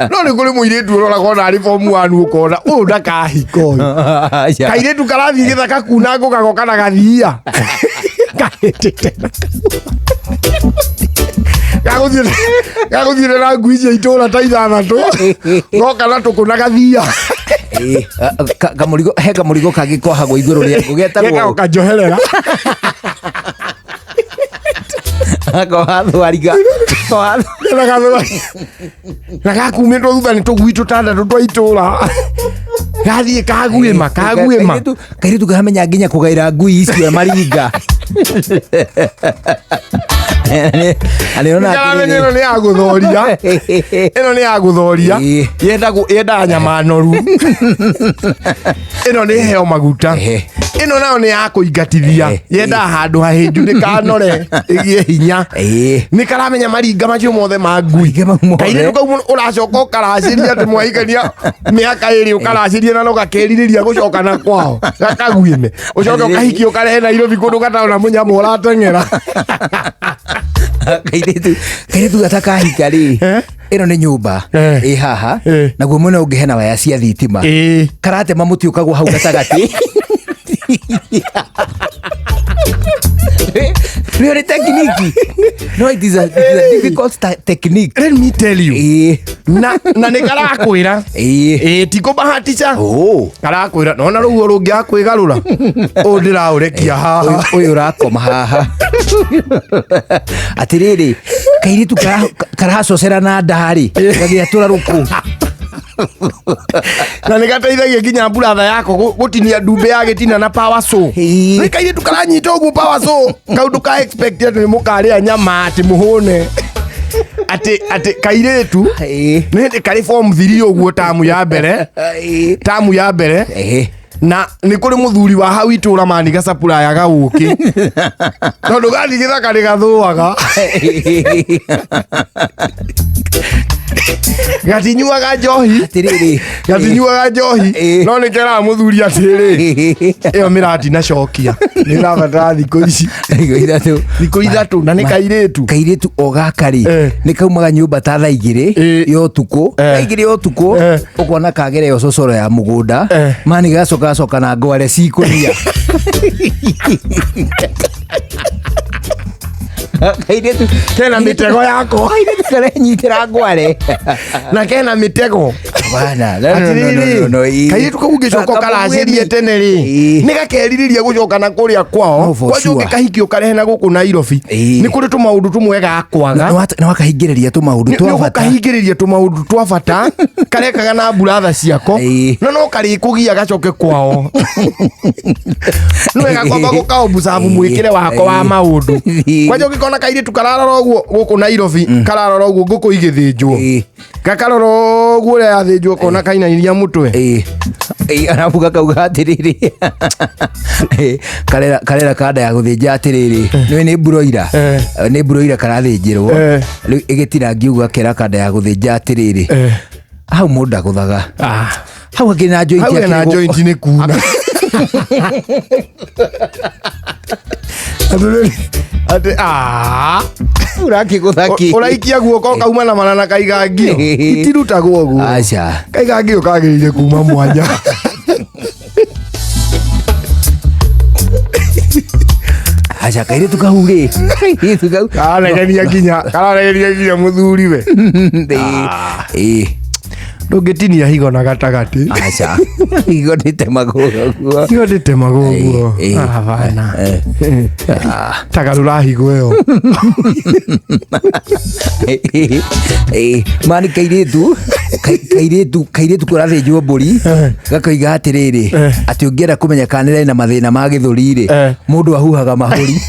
No nĩ kũrĩ mũirĩtu ũroraga ona arĩ form one, ũkona ũyũ ndakahika ũyũ. Aca. Kairĩtu karathiĩ gĩthaka kuna ngũ gagoka na gathia kahĩtĩte gagũthiĩte na ngui cia itũra ta 6 goka na tũkũ na gathia. Ĩĩ, kamũrigo he kamũrigo kangĩ kohagwo igũrũ rĩa ngũ getagwo getagwo kanjoherera. Koha thwariga koha. Na gakumĩtwo thutha nĩ tũgui tũtandatũ twa itũra gathiĩ kaguĩma kaguĩma. Kairĩtu karamenya nginya kũgaĩra ngui icio maringa. Nĩona Karamenya ĩno nĩ ya gũthoria, ĩno nĩ ya gũthoria. Ĩĩ. Yendaga nyama noru, ĩno nĩ heo maguta. Ĩno nayo nĩ ya kũingatithia. Yendaga handũ hahĩnju ndĩkanore ĩgĩe hinya. Nĩ karamenya maringa macio mothe ma ngui. Maringa mau mothe. Kairĩtu kau ũracoka ũkaracĩria atĩ mwahikania mĩaka 2 ũkaracĩria na no gakerirĩria gũcoka na kwao gakaguĩme, ũcoke ũkahikie ũkarehe Nairobi kũndũ gataona mũnyamũ ũrateng'era. Kairĩtu gatakahika rĩ, ĩno nĩ nyũmba ĩ haha, naguo mwena ũngĩ hena waya cia thitima. Karatema mũtĩ ũkagwa hau gatagatĩ. Nĩyo nĩ technique. No, it is a difficult technique. Let me tell you. Na nĩ karakwĩra. Ĩĩ, ti kũbahatica. Oh. Karakwĩra nona rũguo rũngĩaga kwĩgarũra ũũ ndĩraũrekia haha. Ũyũ ũrakoma haha. Atĩrĩrĩ, kairĩtu karacocera na ndarĩ gagĩatũra rũkũ. Na nĩ gateithagia nginya mburatha yako gũtinia ndumbĩ ya gĩtina na power saw. Nĩ kairĩtu karanyita ũguo power saw kau, ndũka expect atĩ nĩ mũkarĩa nyama atĩ mũhũne atĩ kairĩtu. Nĩ hĩndĩ karĩ form 3 ũguo, tamu ya mbere, tamu ya mbere. Na nĩ kũrĩ mũthuri wa hau itũra mani gacapurayaga ũkĩ tondũ gathiĩ gĩthaka nĩ gathũaga, gatinyuaga njohi. Atĩrĩrĩ. Gatinyuaga njohi. No nĩ keraga mũthuri atĩrĩ, ĩyo mĩratina cokia nĩ ũrabatara thikũ ici. Thikũ 3. Thikũ 3, na nĩ kairĩtu. Kairĩtu o gaka rĩ, nĩ kaumaga nyũmba ta thaa 2 ya ũtukũ. Thaa 2 ya ũtukũ ũkona kagere yo cocoro ya mũgũnda. Mani gacoka gacoka na ngware cikũnia. Kairĩtu Kena mĩtego yako. Kairĩtu karenyitĩra ngware. Na kena mĩtego. Bana, no, no, no, no, Atĩrĩrĩ, no, no, ĩ. kairĩtu kau ũngĩcoka ũkaracĩrie tene rĩ, nĩ gakerirĩria gũcoka na kũrĩa kwao. No, for Kwanja sure. ũngĩkahikia ũkarehe na gũkũ Nairobi, nĩ kũrĩ tũmaũndũ tũmwe gakwaga. Nĩ wakahingĩrĩria tũmaũndũ nĩ twa bata. Ũgũkahingĩrĩria tũmaũndũ twa bata karekaga na mburatha ciako. No karĩkũgia gacoke kwao, nĩ wega kwamba gũkaũmbucabu mwĩkĩre wako wa maũndũ. Kwanja ũngĩkona kairĩtu kararora ũguo gũkũ Nairobi, kararora ũguo ngũkũ igĩthĩnjwo, gakarora ũguo ũrĩa yathĩnjwo, ũkona kainainia mũtwe. Ĩĩ. Ĩĩ, arabu gakauga atĩrĩrĩ, ĩĩ, karera kanda ya gũthĩnja atĩrĩrĩ, nĩwe nĩ mburoira. Nĩ mburoira karathĩnjĩrwo. Rĩu ĩgĩtinangio ũguo gakera kanda ya gũthĩnja atĩrĩrĩ, hau mũndũ ndagũthaga. Hau hakĩrĩ na joint. Hau hena joint nĩ kuna. Atĩrĩrĩ, atĩ ah. Ũrakĩgũtha kĩ? Ũraikia guoko kauma na mana na kaigangio itirutagwo ũguo. Aca. Kaigangio kagĩrĩire kuma mwanya. Aca, kairĩtu kau rĩ, kairĩtu kau Kararegenia nginya mũthuri we. Ĩĩ. Ndũngĩtinia higo na gatagatĩ. Aca, higo nĩtemagwo ũguo. Higo ndĩtemagwo ũguo. Ĩĩ. Hapana. Ah. Tagarũra higo ĩyo. Ĩĩ, mani kairĩtu kairĩtu kũrathĩnjwo mbũri gakoiga atĩrĩrĩ, atĩ ũngĩenda kũmenya kana nĩ na mathĩna ma gĩthũri rĩ, mũndũ ahuhaga mahũri.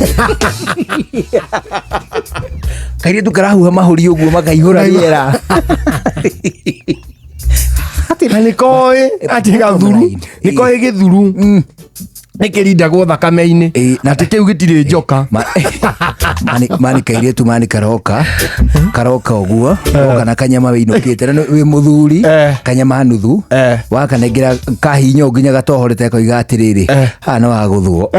Kairĩtu karahuha mahũri ũguo makaihũra rĩera. Na nĩ koĩ atĩ gathuru nĩ koĩ gĩthuru nĩ kĩrindagwo thakame-inĩ. Na atĩ kĩu gĩtirĩ njoka. Mani kairĩtu mani karoka karoka ũguo goka na kanyama wĩinũkĩte na wĩ mũthuri. Kanyama nuthu. Wakanengera kahinya ũguo nginya gatohorete koiga atĩrĩrĩ, haha nĩ wagũthwo.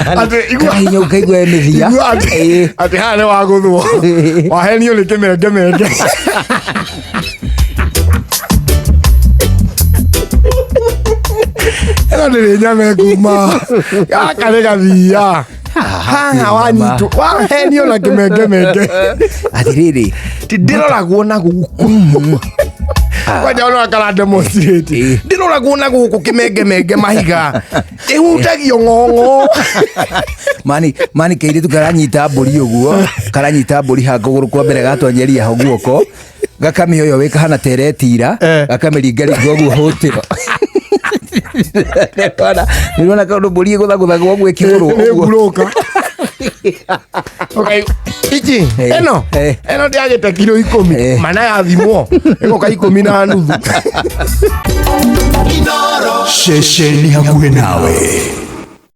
Atĩ igua- Karahinya ũkaigua ĩ mĩthia. Igua atĩ Ĩĩ. atĩ haha nĩ wagũthwo wahenio nĩ kĩmengemenge. Ĩno ndĩrĩ nyama ĩkuma gaka nĩ gathia haha wanyitwo wahenio na kĩmengemenge. Atĩrĩrĩ. Ti ndĩroragwo na gũkũ kwanja ona kara demonstrate. Ĩĩ. Ndĩroragwo na gũkũ kĩmengemenge mahiga ĩhutagio ng'ong'o. Mani mani kairĩtu karanyita mbũri ũguo, karanyita mbũri ha kũgũrũ kwa mbere, gatonyeria ho guoko, gakamĩoyo wĩ kahana teretira. Eh. Gakamĩringaringa ũguo hũtĩro. Nĩrona kaũndũ mbũri ĩgũthagũthagwo ũguo ĩkĩgũrwo nĩ ũguo. mburoka. Okay. Ici Eh, ĩno eh. ĩno ndĩagĩte kiro 10. Eh. Mana yathimwo ĩgoka 10.5. Ceceni hakuhĩ nawe.